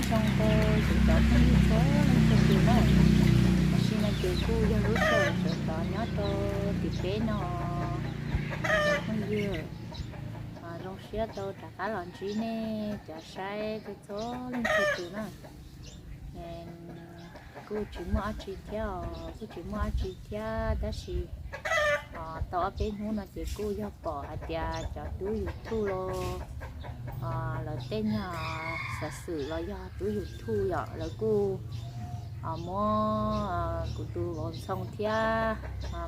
Zoo rau kuv cov phooj ywg txhua leej txhua tus na. Tam sim no ces kuj yog lub sij hawm sawv ntxov nyob rau tim teb no, cov phooj ywg, zoo siab tau rov qab los ntsib nej cov saib txhua leej txhua tus na. Kuj tsis muaj dab tsi thiab os, kuj tsis muaj dab tsi thiab tab sis tau ob peb hnub no ces kuj yog pom hais tias cov tub YouTube los lawv tej nyuag xov xwm los yog tub YouTube yom, lawv kuj muab kuv tus vauv Ntxhoo thiab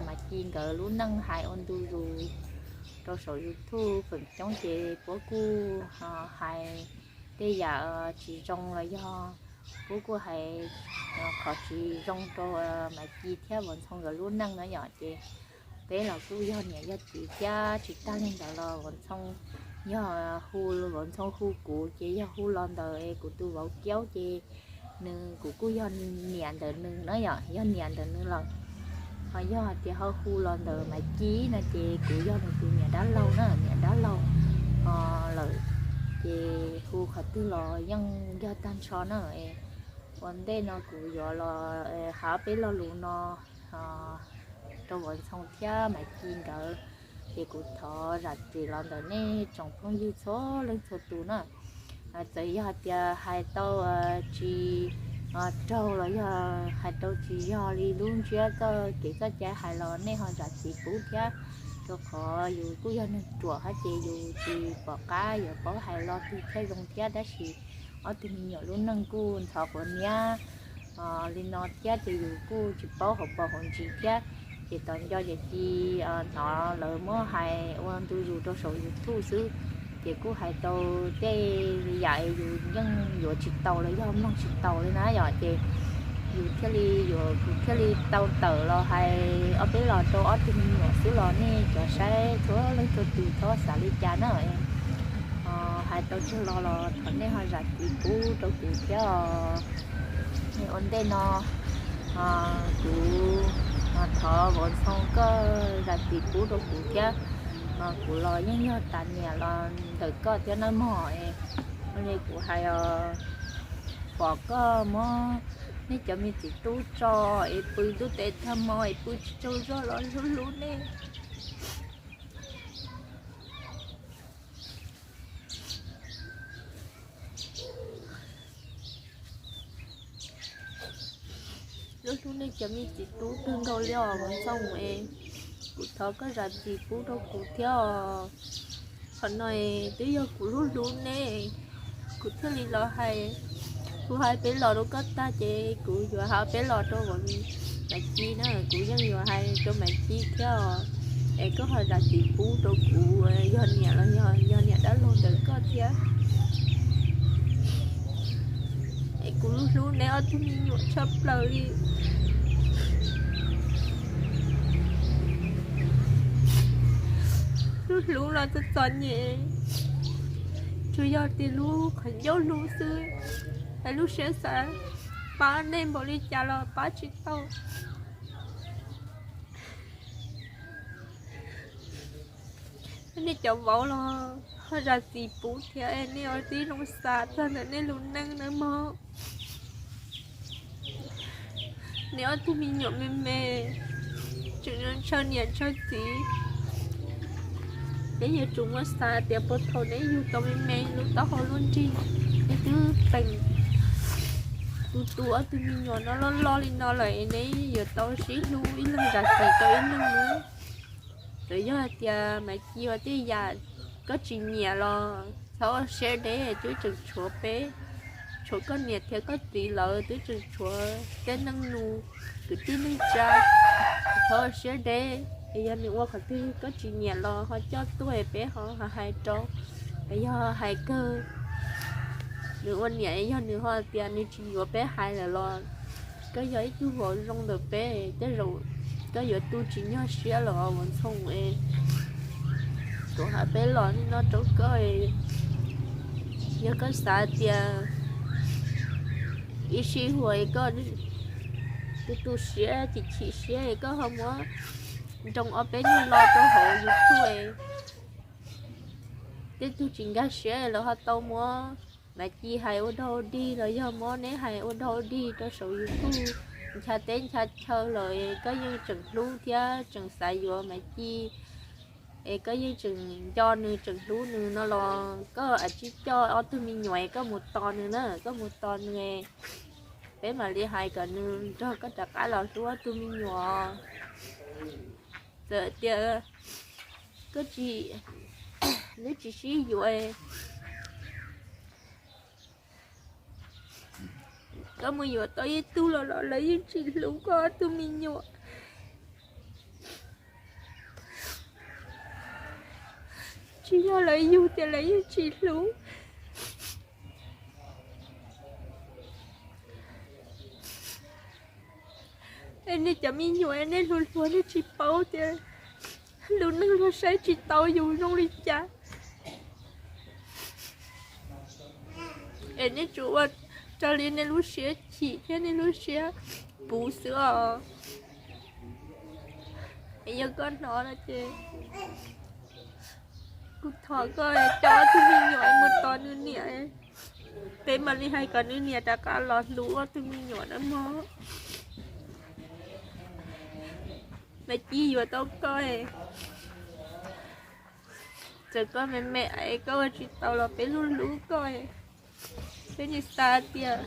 Maiv Ci nkawd lub neej hais ua ntu zus rau saum YouTube feem coob ces puab kuj hais tej yam tsis zoo los yog puab kuj hais qhov tsis zoo rau Maiv Ci thiab vauv Ntxhoo nkawd lub neej na yom. Ces peb los kuj yog niam yog txiv thiab tsis tag li ntawd los vauv Ntxhoo yog hu, vauv Ntxhoo hu kuv ces yog hu los ntawm es kuv tus vauv Kiaub ces nws, kuv kuj yog niam ntawm nws na yom, yog niam ntawm nws lawm. Ho yog hais tias ho hu los ntawm Maiv Ci no ces kuv yog nws tus niam dab laug na, niam dab laug lawm. Ces hu qhov twg los yeej yog tag nrho na. Ua ntej no kuv yuav los hais ob peb lo lus no rau vauv Ntxhoo thiab Maiv Ci nkawd, ces kuv thov zam txim los ntawm nej tsoom phooj ywg txhua leej txhua tus na. Txawm yog tias hais tau tsis raug los yog hais tau tsis yog li lub ntsiab txoj kev txoj cai hais los nej ho zam txim pub thiab, rau qhov yus kuj yog neeg ruam hab ces yus tsis pom qab yuav paub hais lo twg thiaj zoo thiab, tab sis ob tug me nyuam lub neej kuj ntxhov quav niab li no thiab ces yus kuj tsis paub hauv paus hauv ntsis thiab. Ces tom nco ces ci hnov lawv muab hais ua ntu zus rau saum YouTube xwb, ces kuj hais tau tej yam yus yeej yuav tsis tau los yog mloog tsis taus li na yom. Ces yus thiaj li yuav, kuv thiaj li tau tawm los hais ob peb los rau ob tug me nyuam xwb los nej cov saib txhua leej txhua tus txhob xav li cas na. Hais tau tsawg lo los thov nej ho zam txim pub rau kuv thiab os. Ua ntej no kuv thov vauv Ntxhoo koj zam txim pub rau kuv thiab. Kuv los yeej yog tas niam los ntawm koj thiab nawb mog. Ua li kuv hais os, pom koj muab nej cov me txiv tub tso es pw ntuj tes tag hmo es pw tsis tsaug zog los hlub hlub nej. Hlub hlub nej cov me txiv tub kawg nkaus li os Ntxhoo es, kuv thov koj zam txim pub rau kuv thiab os. Qhov no es twb yog kuv hlub hlub nej, kuv thiaj li los hais. Kuv hais peb los rau koj tag ces kuv yuav hais peb los rau Maiv Ci na, kuv yeej yuav hais rau Maiv Ci thiab os. Es koj ho zam txim pub rau kuv, yog niam los yog, yog niam dab laug ntawm koj thiab. Es kuv hlub hlub neb ob tug me nyuam tshaj plaws li. Hlub hlub los txom txom nyem, tsuas yog tias lub qhov ncauj hlub xwb, es lub siab xav pab nej npaum li cas los pab tsis tau. Nej cov vauv los ho zam txim pub thiab, nej ua tib zoo xav txog ntawm nej lub neej nawb mog. Neb ob tug me nyuam me me, tseem ntshaw niam ntshaw txiv, neb yuav tsum muab xav tias puag thaum neb yug tau me me lub taub hau lub nrig, neb twb peem tu tu ob tug me nyuam no loj loj li no lawm, neb yuav tau sib hlub ib leeg zam txim rau ib leeg nawb. Txawm yog hais tias Maiv Ci ua tej yam koj tsis nyiam los txhob ua siab deb, twb tseem tshuav peb, tshuav koj niam thiab koj txiv lawv, twb tseem tshuav tej neej nus kwv tij neej tsa, txhob ua siab deb. Es yog nws ua qhov twg koj tsis nyiam los ho coj tuaj peb ho hais rau. Es yog hais kawg, nws ua niam yog nws ho tias nws tsis yuav peb hais lawm los koj yog ib tug vauv zoo ntawm peb, tej zaum koj yuav tu tsis nyog siab los vauv Ntxhoo es. Kuv hais peb los no rau koj, yog koj xav tias ib sij huam koj tu tu siab chim chim siab, koj ho muab nroo ob peb nyuag lo rau hauv YouTube, tej tug tsis nkag siab lawv ho tau muab Maiv Ci hais ua dog dig los yog muab neb hais ua dog dig rau saum YouTube, ncha teb ncha chaw los koj yeej tseem hlub thiab tseem xav yuav Maiv Ci, es koj yeej tseem nco nws tseem hlub nws no los koj ua tsis coj ob tug me nyuam es koj mus tos nws na, koj mus tos nws, peb mam li hais kom nws nrog koj rov qab los hlub ob tug me nyuam. Txawm tias koj tsis, neb tsis sib yuav, koj mus yuav tau ib tug los los lawv yeej tsis hlub koj ob tug me nyuam. Tsis yog lawv yug tias lawv yeej tsis hlub. Es nej cov me nyuam nej hluas hluas nej tsis paub tias lub neej luag saib tsis tau yus zoo li cas. Es nej tsuas ua raws li nej lub siab chim thiab nej lub siab puv xwb os. Es yog koj hnov no ces kuv thov koj coj ob tug me nyuam mus tos nws niam, peb mam li hais kom nws niam rov qab los hlub ob tug me nyuam na mog. Maiv Ci yuav tau koj, txawm koj me me es koj ua tsis tau los peb hlub hlub koj. Peb nim xav tias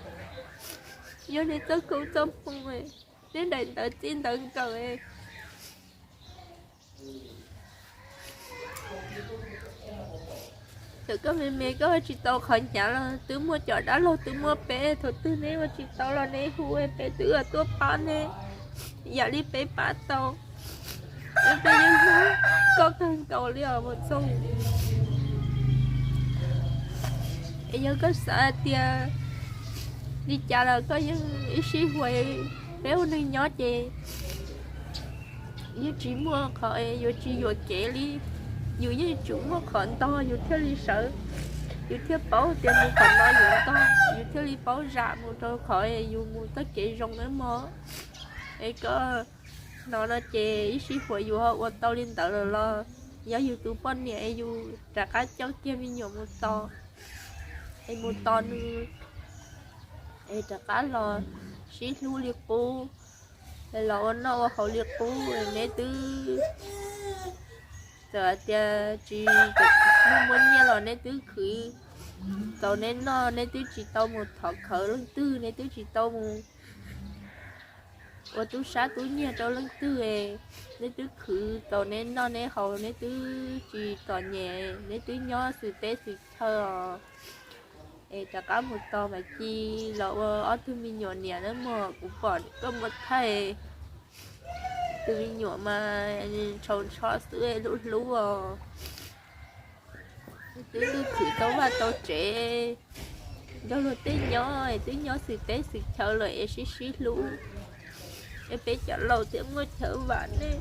yog nej txoj koob txoj hmoo, nej daim ntawv txij ntawv nkawm, txawm koj me me koj ua tsis tau qhov hnyav los twb muaj cov dab laug twb muaj peb, thaum twg neb ua tsis tau los neb hu peb twb tuaj pab neb yam li peb pab tau. Peb yeej hlub koj kawg nkaus li os Mus Txooj. Es yog koj xav hais tias li cas los koj yeej ib sij huam, peb ua neeg nyob ces yeej tsis muaj qhov yuav tsis yuam kev li. Yus yeej tsum muaj qhov ntog yus thiaj li sawv, yus thiaj paub tias mus qhov no yus ntog, yus thiaj li paub zam mus rau qhov yus mus txoj kev zoo nawb mog. Es koj hnov no ces ib sij huam yus ho ua tau li ntawd lawm los yog yus tus poj niam es yus rov qab coj kiag me nyuam mus tos, es mus tos nws, es rov qab los sib hlub li qub, los ua noj ua haus li qub. Neb twb, txawm hais tias tsis muaj muaj nyiaj los neb twb khwv tau neb noj, neb twb tsis tau mus thov khawv leej twg, neb twb tsis tau mus ua tub sab tub nyiag rau leej twg, neb twb khwv tau neb noj neb haus, neb twb tsis txom nyem, neb twb nyob xwm teb xwm chaw os. Es rov qab mus tos Maiv Ci los ua ob tug me nyuam niam nawb mog. Kuv pom koj muaj thaij tus me nyuam mas ntshau ntsho xwb, hlub hlub os. Twb khwv tau vaj tau tsev nrog luag tej nyob, twb nyob xwm teb xwm chaw lawm es sib sib hlub, es peb cov laus thiaj muaj chaw vam nej.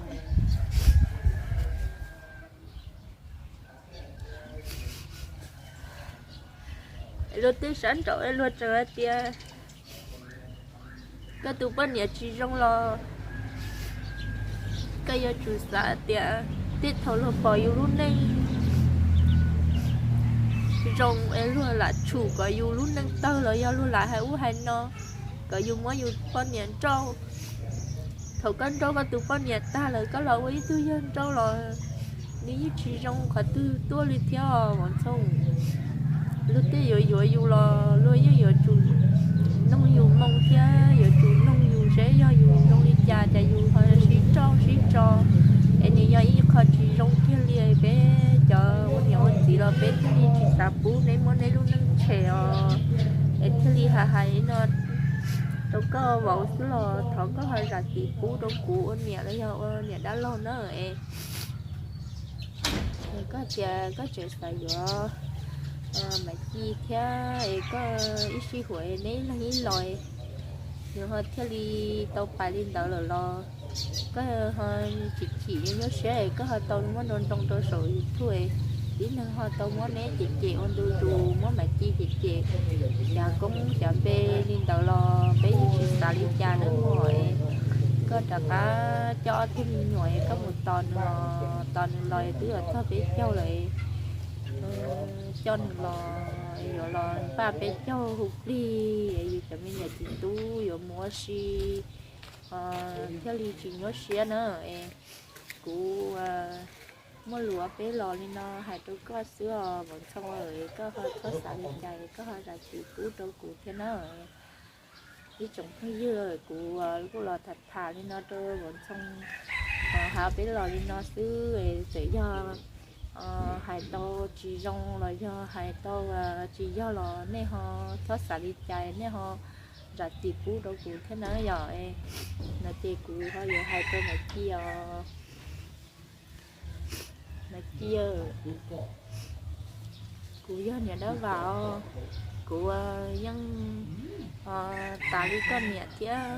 Luag tej sab nraud luag tseem hais tias koj tus poj niam tsis zoo los koj yuav tsum xav tias tej thaum luag pom yus lub neej zoo es luag lam tshum kom yus lub neej tawg los yog luag lam hais ub hais no kom yus muab yus poj niam nrauj. Thaum koj nrauj koj tus poj niam tag lawm koj los ua ib tug yawg nrauj los nws yeej tsis zoo qhov twg tuaj li thiab os Mus Txooj. Luag tej yuav yuav yus los luag yeej yuav tsum noog yus moo thiab yuav tsum noog yus seb yog yus zoo li cas cas yus ho sib nrauj sib tso. Es nws yog ib qho tsis zoo kiag li, peb cov ua niam ua txiv los peb thiaj li tsis xav pub neb muab neb lub neej tshem os. Es thiaj li hais hais no rau koj vauv xwb los thov koj ho zam txim pub rau kuv ua niam los yog ua niam dab laug na. Es koj tias koj tseem xav yuav Maiv Ci thiab es koj ib sij huam neb ib leeg ib los nws ho thiaj li tau pais li ntawd lawm los koj ho chim chim nyuaj nyuaj siab es koj ho tau muab nroo nroo rau saum YouTube, tib neeg ho tau muab neb cem cem ua ntu zus, muab Maiv Ci cem cem, xyav koob xyav npe li ntawd los peb yeej tsis xav li cas nawb mog. Koj rov qab coj ob tug me nyuam es koj mus tos nws, tos nws los twb yuav txog peb caug lawm. coj nws los yuav los npaj peb caug hu plig, yus cov me nyuam txiv tub yuav mus ua si thiaj li tsis nyuaj siab na. Kuv muaj lus ob peb los li no hais rau koj xwb os Vauv Ntxhoo, koj ho txhob xav li cas, koj ho zam txim pub rau kuv thiab na. Ib tsoom phooj ywg, kuv kuj los tham tham li no rau Vauv Ntxhoo, hais ob peb los li no xwb, txawm yog hais tau tsis zoo los yog hais tau tsis yog los nej ho txhob xav li cas, nej ho zam txim pub rau kuv thiab na yom. No ces kuv ho yuav hais rau Maiv Ci os. Maiv Ci, kuv yog niam Dab Vam os, kuv yeej tas li koj niam thiab.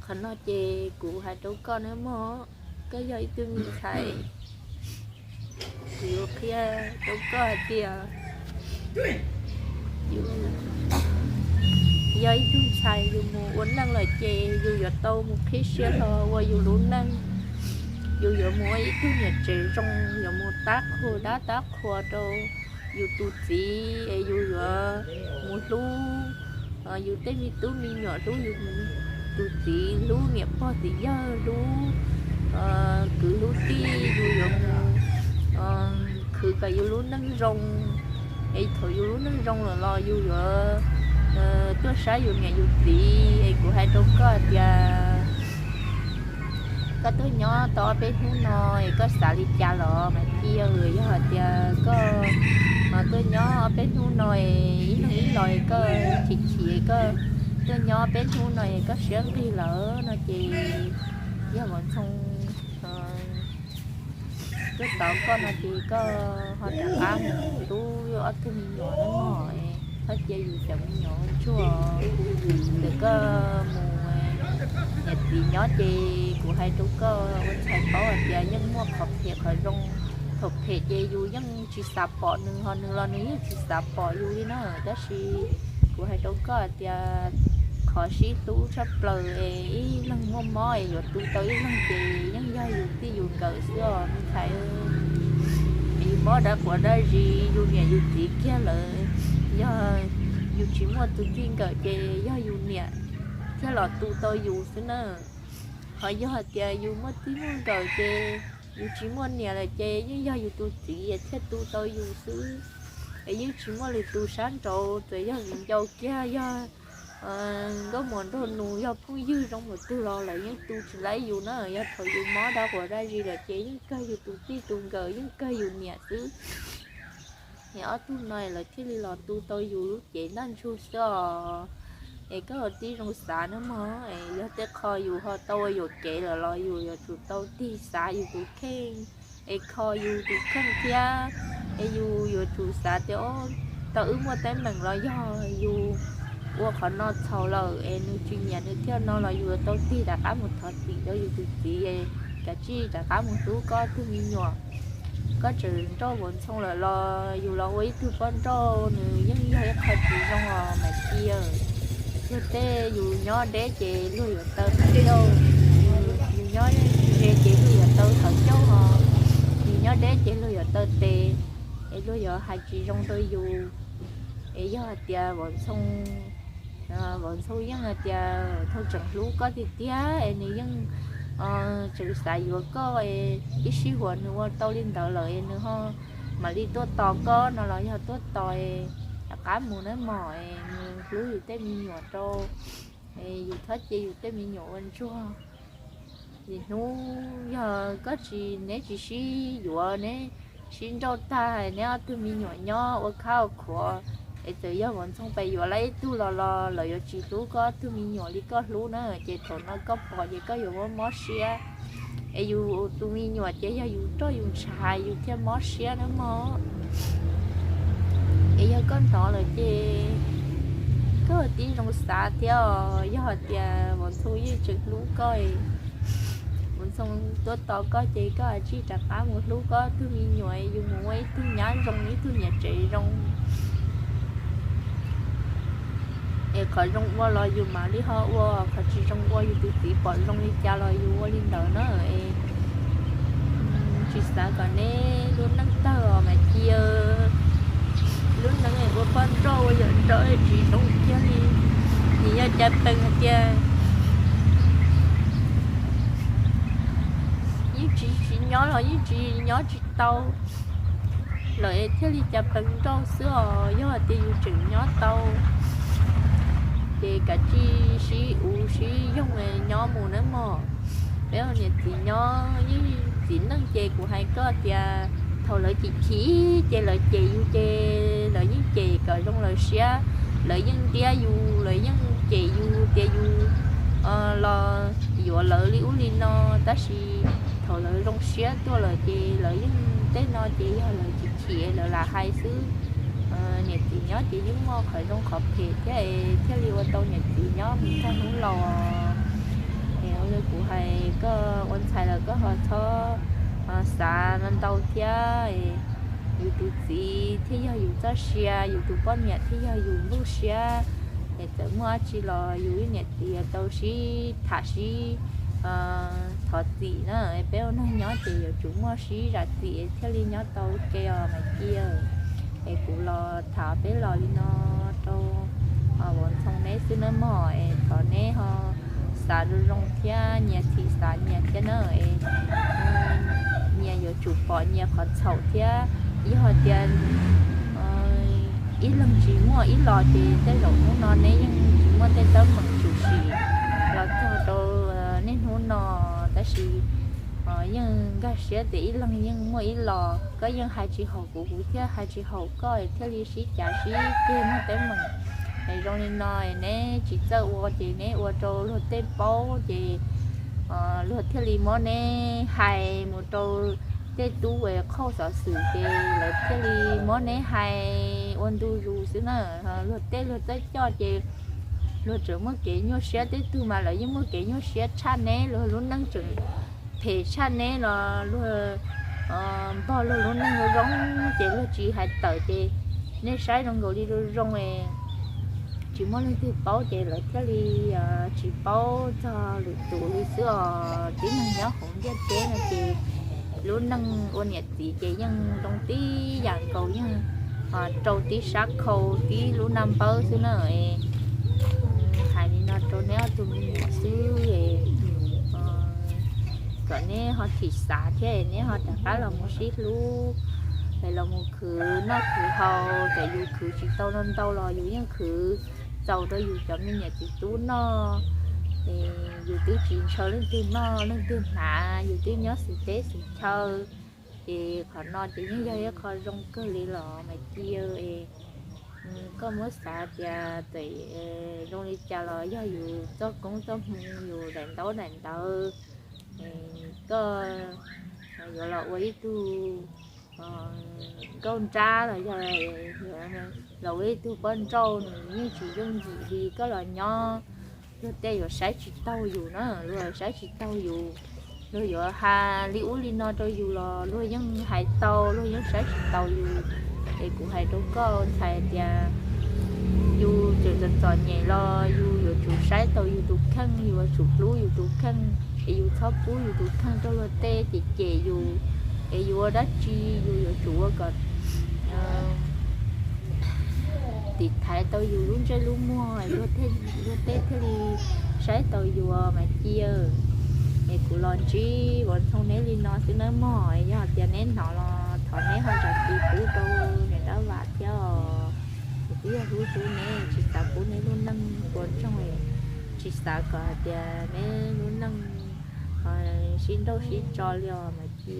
Qhov no ces kuv hais rau koj nawb mog, koj yog ib tug me ntxhais, kuv yuav qhia rau koj hais tias yus yog ib tug ntxhais, yus mus ua neej lawm ces yus yuav tau mus qhib siab hlo ua yus lub neej. Yus yuav mus ua ib tug niam tsev zoo, yuav mus tab qhua dab tab qhua rau yus tus txiv, es yus yuav mus hlub yus tej me tub me nyuam, hlub yus tus txiv, hlub niam pog txiv yawg, hlub kwv hlub tij, yus yuav mus khwv kom yus lub neej zoo. Es thaum yus lub neej zoo lawm los yus yuav tuaj saib yus niam yus txiv. Es kuv hais rau koj tias koj tuaj nyob tau ob peb hnub no es koj xav li cas los Maiv Ci, yog hais tias koj tuaj nyob ob peb hnub no es ib leeg ib los es koj chim chim, koj tuaj nyob ob peb hnub no es koj siab nqig lawm no ces yog Vauv Ntxhoo tuaj tos koj no ces koj ho rov qab mus hlub ob tug me nyuam nawb mog. Koj cia yus cov me nyuam ua ntsuag, txawm koj mus niam txiv nyob ces kuv hais rau koj ua ntxhais paub hais tias yeej muaj qhov phem qhov zoo. Thaum phem ces yus yeej tsis xav pom nws, ho nws los nws yeej tsis xav pom yus li na. Tab sis kuv hais rau koj hais tias qhov sib hlub tshaj plaws es ib leeg muaj mob es yuav tu tau ib leeg ces yeej yog yus txij yus nkawm xwb os me ntxhais. Yus mob dab quav dab zis yus niam yus txiv kiag lawm, yog yus tsis muaj tus txij nkawm ces yog yus niam thiaj los tu tau yus xwb na. Ho yog hais tias yus muaj txij muaj nkawm ces yus tsis muaj niam lawm ces yeej yog yus tus txiv thiaj tu tau yus xwb. Es yeej tsis muaj lwm tus sab nraud, txawm yog viv ncaus kiag, yog nkauj muam nraug nus, yog phooj ywg zoo mus twg los lawv yeej tu tsis laib yus na. Yog thaum yus mob dab quav dab zis lawm ces yeej kawg yus tus txij tus nkawm, yeej kawg yus niam xwb. Es ob tug no lawv thiaj li los tu tau yus lub cev ntaj ntsug xwb os. Es koj ua tib zoo xav nawb mog, es yog tej qho yus ho tau ua yuam kev lawm los yus yuav tsum tau tig xav yus tus kheej, es kho yus tus kheej thiab. Es yus yuav tsum xav tias tau wb muaj teeb meem los yog yus ua qhov no txhaum lawm es nws tsis nyiam nws thiaj no los yus yuav tau tig rov qab mus thov txim rau yus tus txiv, kav tsij rov qab mus hlub koj tug me nyuam. Koj tseem nrauj Vauv Ntxhoo lawm los yus los ua ib tug poj nrauj nws yeej yog ib qho tsis zoo os Maiv Ci. Luag tej yus nyob deb ces luag yuav taw qhov ncauj, yus nyob ze ces luag yuav taw qhov ncauj os, yus nyob deb ces luag yuav taw tes, es luag yuav hais tsis zoo rau yus. Es yog hais tias Vauv Ntxhoo, Vauv Ntxhoo yeej hais tias Vauv Ntxhoo tseem hlub koj tiag tiag es nws yeej tseem xav yuav koj, ib sij huam nws ua tau li ntawd lawm es nws ho mam li tuaj tos koj no los yog tuaj tos rov qab mus nawb mog. Es nws hlub yus tej me nyuam rau, es yus txhob cia yus tej me nyuam ua ntsuag. Lwm hnub yog koj tsis, neb tsis sib yuav, neb sib nrauj tag, neb ob tug me nyuam nyob ua khab ua khuav, es txawm yog Vauv Ntxhoo pais yuav lawm ib tug los los lawv yuav tsis hlub koj ob tug me nyuam li koj hlub na, ces thaum no koj pom ces koj yuav mob mob siab. Es yus tus me nyuam ces yog yus roj yus ntshav yus thiaj mob siab nawb mog. Es yog koj hnov lawm ces koj tib zoo xav thiab os, yog hais tias Vauv Ntxhoo yeej tseem hlub koj, Vauv Ntxhoo tuaj tos koj ces koj tsij rov qab mus hlub koj tug me nyuam, yus mus ua ib tug nyab zoo ib tug niam tsev zoo. Es qhov zoo ua los yus mam li ho ua, qhov tsis zoo ua yus tus txiv pom zoo li cas los yus ua li ntawd na. Es Tsis xav kom neb lub neej tawg os Maiv Ci. Lub neej ua poj nrauj ua yawm nraug tsis zoo kiag li. Nws yog cov pees hais tias yeej tsis, tsis nyob los yeej tsis nyob tsis tau lawm thiaj li cov pees nrauj xwb os. Yog tias yus tseem nyob tau ces kav tsij sib uv sib yoog nyob mus nawb mog. Peb ua niam txiv nyob yeej txiv neej ces kuv hais koj tias thaum lawv chim chim ces lawv cem yus ces lawv yeej cem kom zoo lawv siab. Lawv yeej ntiab yus, lawv yeej cem yus tias yus los yuav lawv li ub li no, tab sis thaum lawv zoo siab tuaj lawm ces lawv yeej, tej no ces yog lawv chim chim lawv lam hais xwb. Niam txiv nyob ces yeej muaj qhov zoo qhov phem thiab es thiaj li ua tau niam txiv nyob mus txog hnub laus. Es ua li kuv hais koj ua ntxhais lawm koj ho txhob xav ntau thiab. Yus tus txiv thiaj yog yus txoj sia, yus tus poj niam thiaj yog yus nplooj siab. Es txawm muaj dab tsi los yus ib niam txiv yuav tau sib tham sib thov txim na. Peb ua neeg nyob ces yuav tsum muaj sib zam txim thiaj li nyob tau ke os Maiv Ci. Es kuv los tham peb los li no rau Vauv Ntxhoo neb xwb nawb mog, es thov neb ho xav zoo zoo thiab nyias thim xav nyias thiab na. Es nyias yuav tsum pom nyias qhov txhaum thiab. Yog hais tias ib leeg tsis muaj ib los ces tej zaum hnub no neb yeej tsis muaj tej teeb meem tshwm sim los txog rau niaj hnub no. Tab sis yeej nkag siab tias ib leeg yeej muaj ib los, koj yeej hais tsis haum kuv, kuv thiaj hais tsis haum koj thiaj li sib cav sib ceg muaj teeb meem. Es zoo li no neb tsis txawj ua ces neb ua rau luag tej paub ces luag thiaj li muab neb hais mus rau tej tub es qhauj xov xwm ces lawv thiaj li muab neb hais ua ntu zus xwb na. Luag tej luag txawj coj ces luag tseem muaj kev nyuaj siab, tej tug mas lawv yeej muaj kev nyuaj siab tshaj neb, luag lub neej tseem phem tshaj neb los luag npog luag lub neej zoo zoo ces luag tsis hais tawm ces nej saib zoo nkaus li zoo zoo es tsis muaj leej twg paub ces lawv thiaj li tsis paub txog lwm tus li xwb os. Tib neeg nyob hauv ntiaj teb no ces lub neej ua niam txiv ces yeej zoo tib yam nkaus, yeej rau tib sab khau tib lub naj npawb xwb na. Hais li no rau neb ob tug me nyuam xwb, kom neb ho thim xav thiab neb ho rov qab los mus sib hlub, es los mus khwv noj khwv haus, kom yus khwv tsis tau ntau ntau los yus yeej khwv txaus rau yus cov me niam txiv tub noj. Es yus twb tsis ntshaw leej twg noj leej twg hnav, yus twb nyob xws teb xws chaw, ces qhov no ces yeej yog ib qho zoo kawg li los Maiv Ci. Es koj muab xav tias txawm zoo li cas los yog yus txoj koob txoj hmoo, yus daim ntaub daim ntawv, koj yuav los ua ib tug nkauj nrab los yog los ua ib tug poj nrauj nws yeej tsis yooj yim li koj los nyob. Luag tej yuav saib tsis taug yus na, luag saib tsis taug yus, luag yuav hais li ub li no rau yus los luag yeej hais tau, luag yeej saib tsis taus yus. Es kuv hais rau koj ntxhais tias yus tseem txom txom nyem los yus yuav tsum saib taus yus tus kheej, yus yuav tsum hlub yus tus kheej, es yus txhob pub yus tus kheej rau luag tej cem cem yus. Es yus ua dab tsi yus yuav tsum ua kom tiv thaiv tau yus lub ntsej lub muag, luag tej thiaj li saib taus yus mas Ci. Es kuv los ntsib Vauv Ntxhoo neb li no xwb nawb mog, yog tias neb hnov los thov neb ho zam txim pub rau niam Dab Vam thiab os. Kuv twb yog hlub hlub neb, tsis xav pub neb lub neej ua ntsoog, tsis xav kom hais tias neb lub neej sib nrauj sib tso li os mas Ci.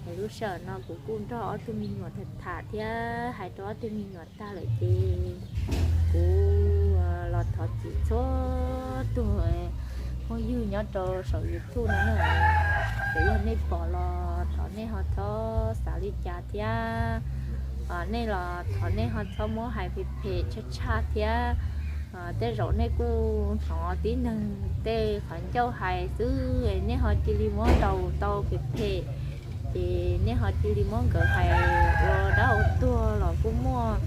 Es lub sij hawm no kuv kuj nrog ob tug me nyuam tham tham thiab hais rau ob tug me nyuam tag lawm ces kuv los thov txim txhua tus phooj ywg nyob rau saum YouTube no na. Txawm yog nej pom los thov nej ho txhob xav li cas thiab, nej los thov nej ho txhob muab hais phem phem tshaj tshaj thiab. Tej zaum nej kuj hnov tib neeg tej qhov ncauj hais xwb, nej ho cia li muab ntaus tau phem phem, ces nej ho cia li muab nkawd hais ua dab ua tuag los kuj muaj.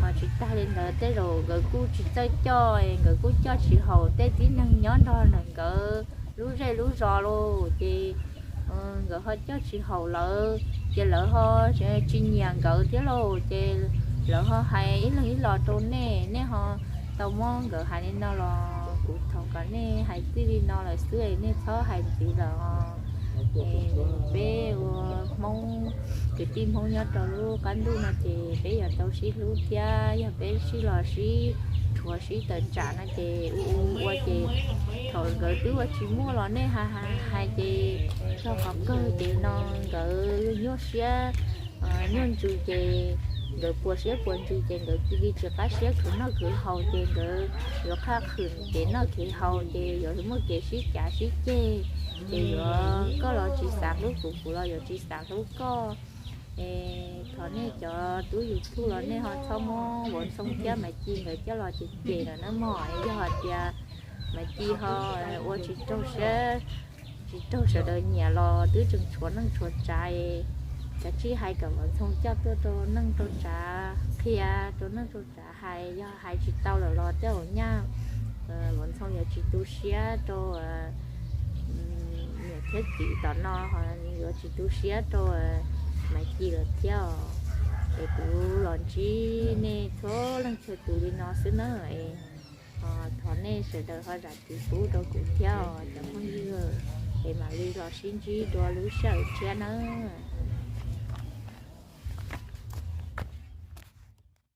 Ho tsis tag li ntawd tej zaum nkawd kuj tsis txawj coj, nkawd kuj coj tsis haum tej tib neeg nyob nrog ntawm nkawd lub zej lub zos los ces nkawd ho coj tsis haum lawv, ces lawv ho tsis nyiam nkawd thiab lauj, ces lawv ho hais ib leeg ib los rau nej, nej ho tau muab nkawd hais li no los kuv thov kom nej hais txij li no lawm xwb, nej txhob hais ntxiv lawm os. Peb ua Hmoob, kwv tij Hmoob nyob rau lub qab ntuj no ces peb yuav tau sib hlub thiab, yog peb sib los sib rhuav sib tawm tsam no ces ua ua ces thaum nkawd twb ua tsis muaj los nej hais ces yog qhov kawg ces no nkawd nyuaj siab nyuaj ntsws ces nkawd puas siab puas ntsws ces nkawd cia li tsis qab siab khwv noj khwv haus ces nkawd yuav qhaj qhwm kev noj kev haus ces yuav muaj kev sib cav sib ceg, ces yuav koj los tsis xav hlub kuv, kuv los yuav tsis xav hlub koj. Es thov nej cov tub YouTube los nej ho txhob muab Vauv Ntxhoo thiab Maiv Ci nkawd coj los cem cem lawm nawb mog. Yog hais tias Maiv Ci ho ua tsis raug siab, tsis raug sawv daws nyiam los twb tseem tshuav neej tshuav tsav, kav tsij hais kom Vauv Ntxhoo coj tuaj rau neej rau tsav qhia, rau neej rau tsav hais, yog hais tsis tau lawm los tej zaum nyaj Vauv Ntxhoo yuav tsis tu siab rau niam thiab txiv tom no, ho yuav tsis tu siab rau Maiv Ci lawm thiab os. Es kuv los ntsib nej txhua leej txhua tus li no xwb na. Thov nej sawv daws ho zam txim pub rau kuv thiab os cov phooj ywg, es mam li los sib ntsib dua lub sij hawm tshiab nawb.